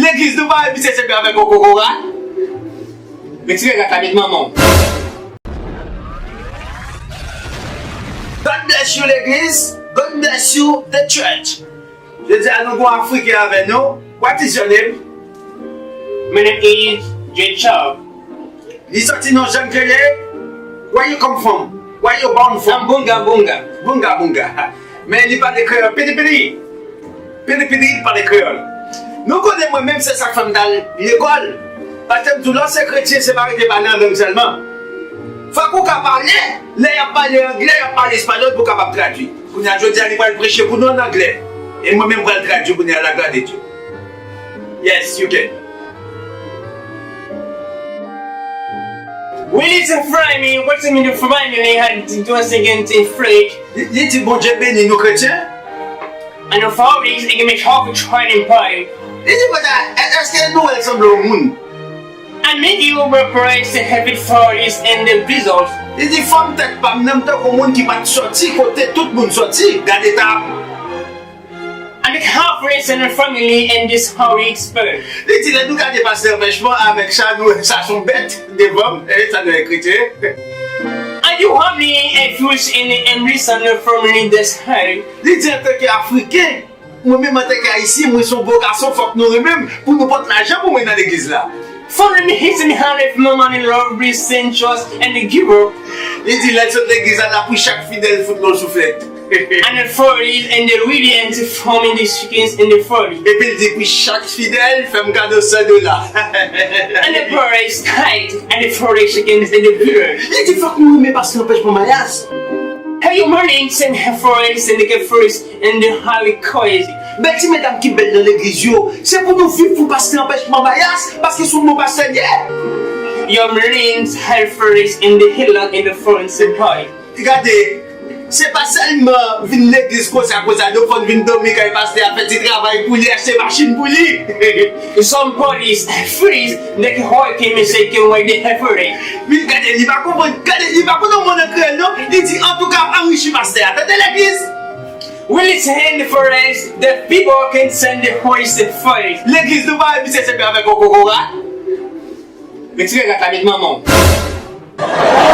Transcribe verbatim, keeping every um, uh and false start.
Legliz nou pa wè misye se avèk yon kokorat. Retire rat la, met manman w. God bless you, legliz. God bless you, the church. Jodi a nou gon Afriken avè nou. What is your name? My name is Jacob. Li soti nan Jan Krele. Where you come from? Where you born from? I'm Bunga Bunga. Bunga Bunga. Men li pale kreyòl. Pidi pidi. Pidi pidi, li pale kreyòl. Nou konnen mwen menm se sa k fè m t al lekòl. Paske m di w lè w se kretyen, se pa rete pale an lang sèlman. Fòk ou ka pale, lè y ap pale anglè, y ap pale espanyòl pou w kapab tradui. Kounye a jodi a li pral preche pou nou an anglè. E mwen menm pral tradui kounye a la gloire de Dieu. Yes, you can. Really to fry me, what's in the family had to do us again to freak. Li, li di Bondye beni nou kretyen. And the four weeks, it can make half a trying pie. Li di konsa, "È-, èske Nwèl sanble yon moun?" And maybe you will praise the habit for is in the result. Li di fòm tèt pa m nan m tankou moun ki pa t sòti kote tout moun sòti. Gade ta. And the half race in the family and this how we expert. Li di lè nou gade pastè Pèchman avèk sa nou sa son bèt devan m, e sa nou ekri. And you have me a fuse in the and listen from in this high. Li di antanke Afriken, mwen menm antanke Ayisyen, mwen se yon bon gason, fòk nou renmen m pou nou pot lajan pou mwen nan legliz la. Follow me, hit me hard if no money, love, be sent, trust, and the giver. Li di lè l sot legliz la, l ap ri chak fidèl fout l yon souflèt. And the forest and the reedy and the farm in the chickens and the forest. Epi l di pou chak fidèl, fè m kado san dola. And the forest kite and the forest chickens and the beer. Li di fòk nou renmen pastè Pèchman Mayas. Hey, you morning, send her forest and the get forest and the highway crazy. Bèl ti medam ki bèl nan legliz yo, se pou nou viv pou pastè Pèchman Mayas, paske sou non pastè l ye. Your mornings, her forest and the hillock and the forest and high. Gade, se pa sèlman vin legliz konsa konsa, nou konn vin dòmi kay pastè a, fè ti travay pou li, achte machin pou li. Some police freeze, nèg hòy ke mesye ke wè de hèfere. Li gade, li pa konprann, gade, li pa konn yon mo nan kreyòl non, li di antouka anrichi pastè a, tande legliz. We listen the forest, the people can send the horse the forest. Legliz nou pa wè misye se avèk yon kokorat. Retire rat la, met manman w.